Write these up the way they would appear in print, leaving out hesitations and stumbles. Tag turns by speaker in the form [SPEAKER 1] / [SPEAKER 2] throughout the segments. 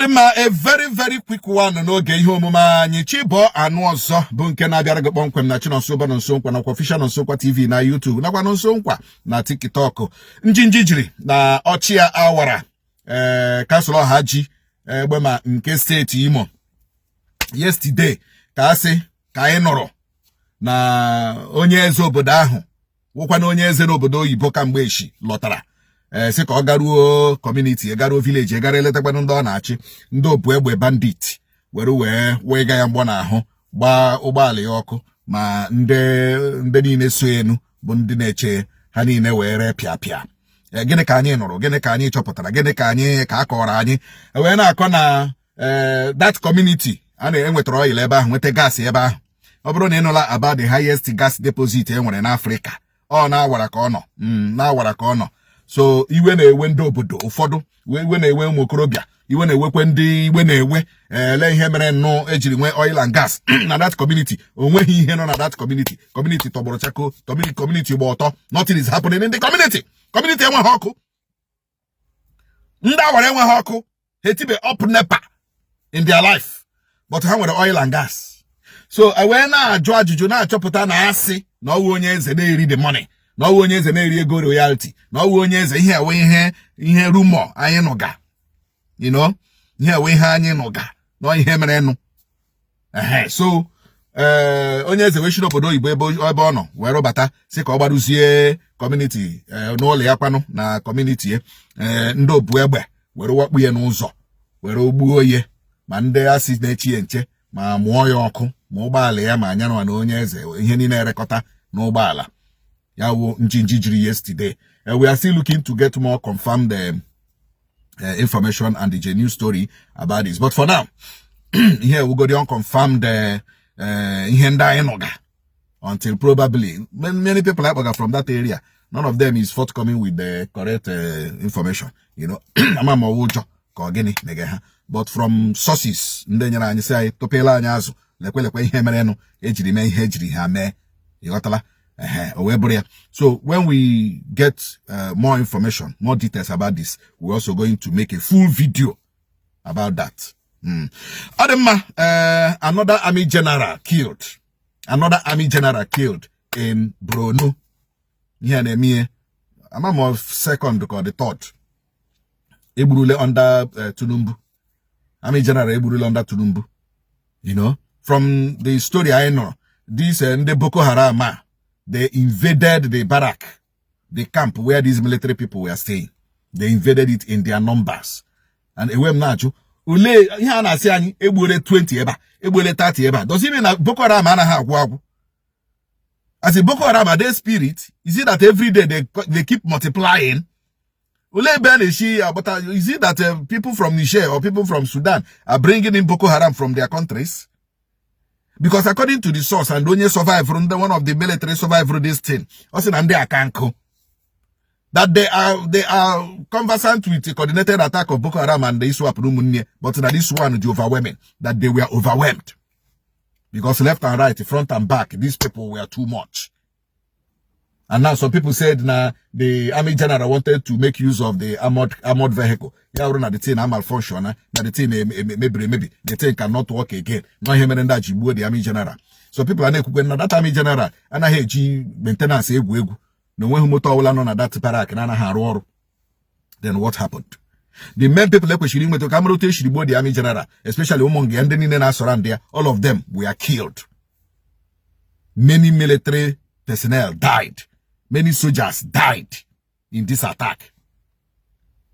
[SPEAKER 1] Ọ dị mma. A very, very quick one n'oge ihe omume anyị Chibọ Anụ ọzọ bụ nke na-abịara gị kpọmkwem na Chinonso Ụba, Nonso Nkwa, nakwa official Nonso Nkwa TV na YouTube, nakwa Nonso Nkwa na TikTok. Njinji jiri na ọchịa Awara, ee, council Ọhaji Egbema nke steeti Imo. Yesterday ka a sị ka anyị nụrụ na onye eze obodo ahụ, wụkwana onye eze n'obodo oyibo kamgbe echi, lọtara, ee, sị ka ọ garuo community, garuo village, gara eletakwanụ ndị ọ na-achị. Ndị obu egbe bandit were wee wega ya mgbọ n'ahụ, gbaa ụgbọala ya ọkụ, ma ndị niile so enu bụ ndị na-eche ha niile wee ree pịa pịa. Gịnị ka anyị nụrụ? Gịnị ka anyị chọpụtara? Gịnị ka anyị ka a kọrọ anyị? Wee na-akọ na ee, that community a na-enwetara oil ebe ahụ, nweta gas ebe ahụ. Ọ bụrụ na ị nụla about the highest gas deposit e nwere n'Afrịka, ọ na-awara ka ọ nọ, na-awara ka ọ nọ. So iwe na-ewe ndị obodo ụfọdụ, iwe na-ewe ụmụ okorobịa, iwe na-ewekwe ndị iwe na-ewe. Ele ihe mere nnụ ejiri nwee oil and gas na that community? O nweghị ihe nọ na that community. Community tọgbọrọ chako, community gba ọtọ. Nothing is happening in the community. Community enweghị ọkụ, ndị Awara enweghị ọkụ, ha etibe up NEPA in their life, but ha nwere oil and gas. So e wee na-ajụ ajụjụ, na-achọpụta na asị na ọwụ onye eze na-eri the money, na ọwụ onye eze na-eri ego royalty, na ọwụ onye eze. Ihe ewe ihe rumor anyị nụga, ihe ewe ihe anyị nụga na ihe mere nụ. Ehe, so ee, onye eze wee si n'obodo oyibo ebe ọ nọ wee rụbata, sị ka ọ gbarụzie community n'ụlọ ya kwanụ na community ya. Ee, ndị obu egbe were wakpu ya n'ụzọ, were gbuo ya, ma ndị asị na-echi ya nche, ma mụọ ya ọkụ, ma ụgbọala ya, ma anyanwa na onye eze, ihe niile erekọta n'ụgbọala ya wụ njinji jiri yesterday. We are still looking to get more confirmed information and the genuine story about this, but for now, ihe wugodi unconfirmed ihe ndị anyị nụga, until probably many, many people akpọga from that area, none of them is forthcoming with the correct information. Ama m ọwụ ụjọ ka ọ gịnị mege ha, but from sources ndị nyere anyị, sị anyị tụpịla anyị azụ, lekwelekwe ihe merenụ ejiri mee ihe ejiri ha mee. Ịghọtala? Ehe, o wee bụrụ ya. So when we get more information, more details about this, we're also going to make a full video about that. Ọ dị mma. Another army general killed, another army general killed in Borno. Ihe a na-eme ihe ama m of second ka ọ dị third egburule under Tinubu. Army general egburule under Tinubu. From the story I know, this ndị Boko Haram a, they invaded the barrack, the camp where these military people were staying. They invaded it in their numbers. And ewe m na-ajụ, olee ihe a na-asị anyị egbuole 20 ebe a, egbuole 30 ebe a? Does it mean na Boko Haram anaghị agwụ agwụ? As a Boko Haram, are they spirit? Is it that every day they keep multiplying? Olee ebe a na-esi agbata? Is it that people from Niger or people from Sudan are bringing in Boko Haram from their countries? Because according to the source and onye survive from the one of the military survive through this thing, ọ sị na ndị aka nkụ, that they are conversant with the coordinated attack of Boko Haram and the ISWAP na ụmụnne, but na this one dị overwhelming, that they were overwhelmed because left and right, front and back, these people were too much. And now some people said na the army general wanted to make use of the armored vehicle. Ya bụrụ na the thing malfunction, na the thing mebiri emebi, the thing cannot work again. No ihe mere ndị a ji gbuo the army general. So people are na-ekwukwe na that army general anaghị eji maintenance egwu egwu, na onweghị moto ọbụla nọ na that barrack na anaghị arụ ọrụ. Then what happened? The main people ekwesịrị inweta ka mara otu esiri gbuo the army general, especially ụmụ nga ya ndị niile na-asọrọ ndị ya, all of them were killed. Many military personnel died. Many soldiers died in this attack.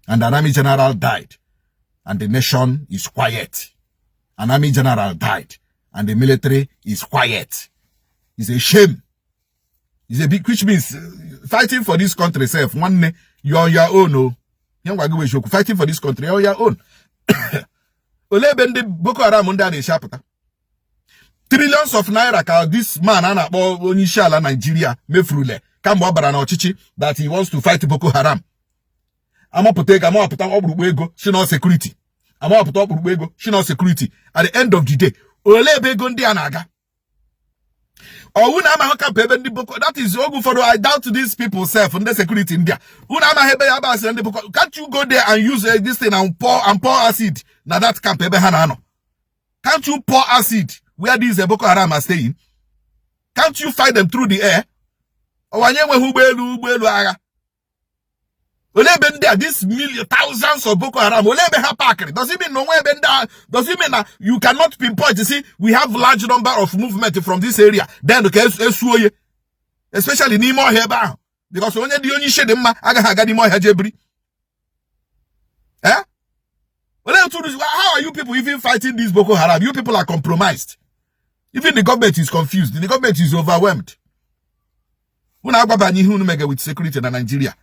[SPEAKER 1] And an army general died. And the nation is quiet. An army general died. And the military is quiet. It's a shame. It's a big, which means fighting for this country self, one, you're on your own, oh. Fighting for this country, you're on your own. Olee ebe ndị Boko Haram ndị a na-esi apụta? Trillions of naira ka this man a na-akpọ onye isi ala Nigeria mefurule kamgbe ọ bara n'ọchịchị, that he wants to fight Boko Haram. Amapụta ego, amapụta ọkpụrụkpụ ego si na security, amapụta ọkpụrụkpụ ego si na security. At the end of the day, olee ebe ego ndị a na-aga? Ọwụ na amaghị camp ebe ndị Boko, that is, oge ụfọdụ I doubt these people self, ndị security ndị a. Unu amaghị ebe ya basịrị ndị Boko? Can't you go there and use this thing and pour acid? Na that camp ebe ha na-anọ, can't you pour acid where these Boko Haram are staying? Can't you fight them through the air? Ọwa anyị enweghị ụgbọelu agha? Olee ebe ndị a, this million, thousands of Boko Haram, olee ebe ha pakịrị? Does it mean na onwe ebe ndị a? Does it mean na you cannot pinpoint to see we have large number of movement from this area, then ka esuo ye, especially n'ime ọhịa ebe ahụ? Because onye dị, onye isi dị mma agaghị aga n'ime ọhịa jee biri. Eh, olee otu how are you people even fighting this Boko Haram? You people are compromised. Even the government is confused. The government is overwhelmed. Unu agwabanye ihe unu mege with security na Nigeria.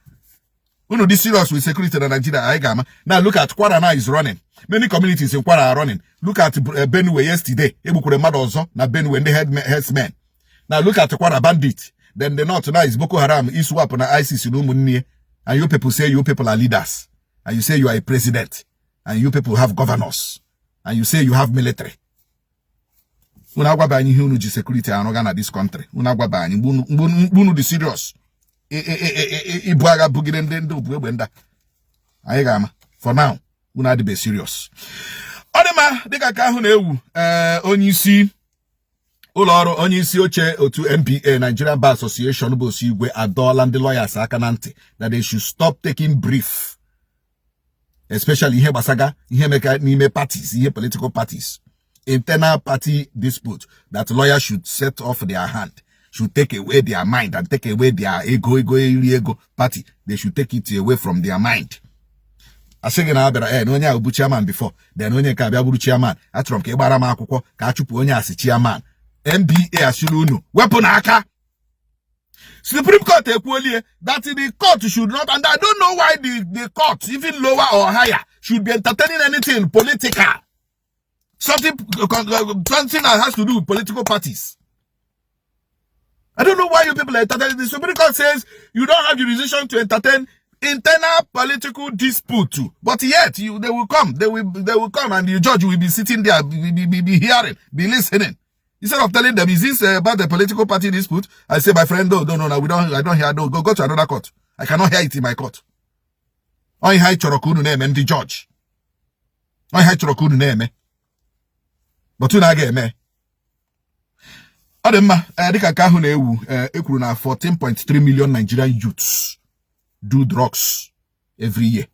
[SPEAKER 1] Unu dị serious with security na Nigeria, anyị ga-ama. Now look at Kwara. Now is running. Many communities in Kwara are running. Look at Benue yesterday. Egbukwere mmadụ ọzọ na Benue, ndị herdsmen. Now look at Kwara bandit. Then the north now is Boko Haram, ISWAP na ISIS na ụmụnne ya. And you people say you people are leaders, and you say you are a president, and you people have governors, and you say you have military. Unu agwaba anyị ihe unu ji security arụga na this country. Unu agwaba anyị mgbe unu dị serious ibu agha bugide ndị obu egbe ndị a, anyị ga-ama. For now, unu adịbe serious. Ọ dị mma. Dịka ka ahụ na-ewu, ee, onye isi ụlọ ọrụ, onye isi oche otu NBA, Nigerian Bar Association, bụ Osigwe, adọọla ndị lawyers aka na ntị that they should stop taking brief, especially ihe gbasaga ihe meka n'ime parties, ihe political parties, internal party dispute, that lawyers should set off their hand, should take away their mind and take away their ego iri ego party. They should take it away from their mind. Asị gị na a bịara, ee, na onye ahụ bụ chairman before, then onye nke abịa bụrụ chairman, achọrọ m ka ị gbara m akwụkwọ ka a chụpụ onye asị chairman. NBA asịrị unu wepụ n'aka. Supreme Court ekwuolie that the court should not, and I don't know why the court, even lower or higher, should be entertaining anything political, something that has to do with political parties. I don't know why you people are entertaining. The Supreme Court says you don't have jurisdiction to entertain internal political dispute, but yet you they will come, they will come, and the judge will be sitting there, be hearing, be listening. Instead of telling them, "Is this about the political party dispute?" I say, "My friend, no, no, no, no, we don't, I don't hear, no, go to another court. I cannot hear it in my court." Ọ ihe anyị chọrọ ka unu na-eme, ndị judge. Ọ ihe anyị chọrọ ka unu na-eme. But unu aga eme. Ọ dị mma. Dịka nke ahụ na-ewu, e kwuru na 14.3 million Nigerian youths do drugs every year.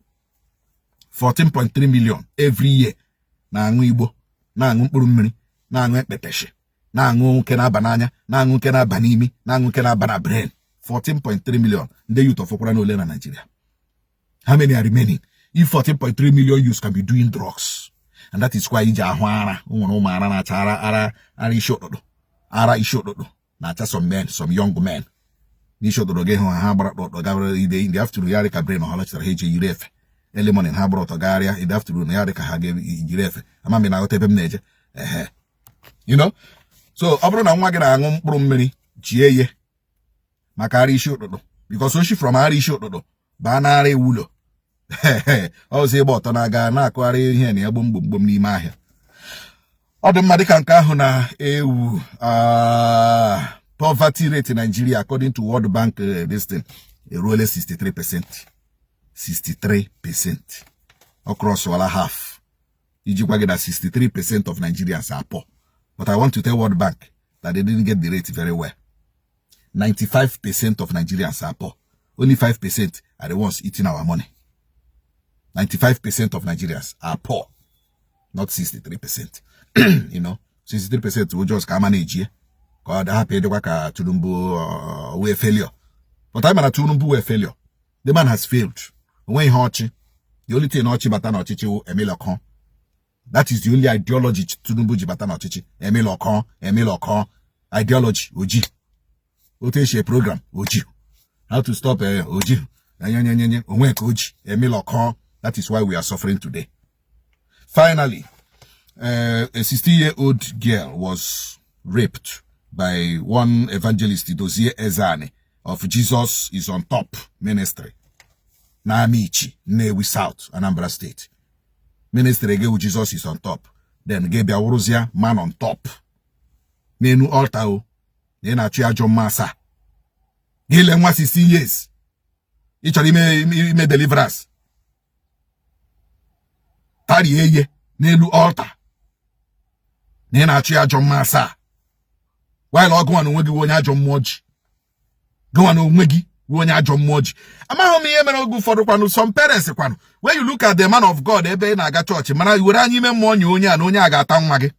[SPEAKER 1] 14.3 million every year na-aṅụ igbo, na-aṅụ mkpụrụ mmiri, na-aṅụ ekpeteshi, na-aṅụ nke na-aba n'anya, na-aṅụ nke na-aba n'imi, na-aṅụ nke na-aba na brain. 14.3 million ndị youth ọfọkwara n'ole na Nigeria? How many are remaining if 14.3 million youths can be doing drugs? And that is why iji ahụ ara o nwere ụmụ ara na-acha ara ara ara isi ụtụtụ, ara isi ụtụtụ na-acha some men, some young men n'isi ụtụtụ. Gị hụ ha gbara ọtọ gabara ide in the afternoon, ya dị ka brain ha lọchitara, ha eji yiri efe. Early morning ha gbara ọtọ gagharịa, in the afternoon ya dị ka ha ga-ejiri efe. Ama m na aghọta ebe m na-eje. Ehe, so ọ bụrụ na nwa gị na-aṅụ mkpụrụ mmiri, jie ye maka ara isi ụtụtụ, because oshi from ara isi ụtụtụ baa na ara ewulo ọzọ, ịgba ọtọ na-aga na-akụgharị ihe na ya gbom gbom gbom n'ime ahịa. Ọ dị mma. Dịka nke ahụ na-ewu, poverty rate in Nigeria, according to World Bank, this thing eruola 63%. 63%, ọ crosswala half. Iji gwa gị na 63% of Nigerians are poor. But I want to tell World Bank that they didn't get the rate very well. 95% of Nigerians are poor. Only 5% are the ones eating our money. 95% of Nigerians are poor, not 63%. 63% will just come and ka ọ hapụ ịdịkwa ka Tinubu wee failure. But I na Tinubu wee failure. The man has failed. Onwe ihe ọchị. The only thing ọchị bata n'ọchịchị wụ Emilọkọ. That is the only ideology Tinubu ji bata n'ọchịchị. Emilọkọ, Emilọkọ. Ideology, oji. Otu esi program, oji. How to stop oji. Enyenyenyenye, onwe ka oji. Emilọkọ. That is why we are suffering today. Finally, a 16-year-old girl was raped by one evangelist, Dozie Ezani, of Jesus is on Top Ministry, na Amichi, Nnewi South, Anambra State. Ministry gị Jesus is on Top. Then gị bịa wụrụzịa man on top. N'enu altar o, na ị na-achụ ajọ mma asaa. Gị lee nwa 16 years. Ị chọrọ ime deliverance. Tarie ihe. N'elu altar na ị na-achụ ya ajọ mmụọ asaa, while ọ gụnwa na onwe gị wụ onye ajọ mmụọ ji. Gụnwa na onwe gị wụ onye ajọ mmụọ ji. Amaghị m ihe mere oge ụfọdụ kwanụ, some parents kwanụ, when you look at the man of God ebe ị na-aga chọọchị, mara were anya ime mmụọ nye onye a na onye a ga-ata nwa gị.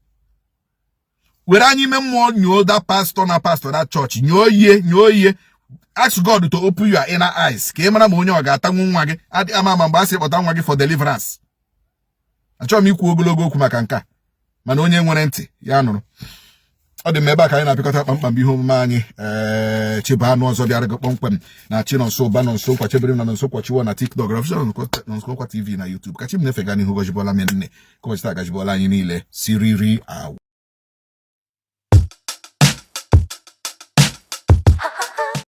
[SPEAKER 1] Were anya ime mmụọ nyoo that pastor na pastor that church, nyoo ihe, nyoo ihe. Ask God to open your inner eyes ka ị mara ma onye ọ ga-atanwu nwa gị. Adị ama ama mgbe a sị kpọta nwa gị for deliverance. Achọghị m ikwu ogologo okwu maka nke a, mana onye nwere ntị ya nụrụ. Ọ dị m ebe a ka anyị na-apịkọta kpamkpam ihe omume anyị. Ee, chebe anụ ọzọ bịara gị kpọmkwem na Chinonso Ụba, Nonso Nkwa, chebere na Nonso Nkwachiwo na TikTok, Rọfishọn Nonso Nkwa TV na YouTube. Ka chi m na-efe gaa n'ihu. Gọzibọla m nne ka ụbọchị taa gazibọla anyị niile siriri awụ.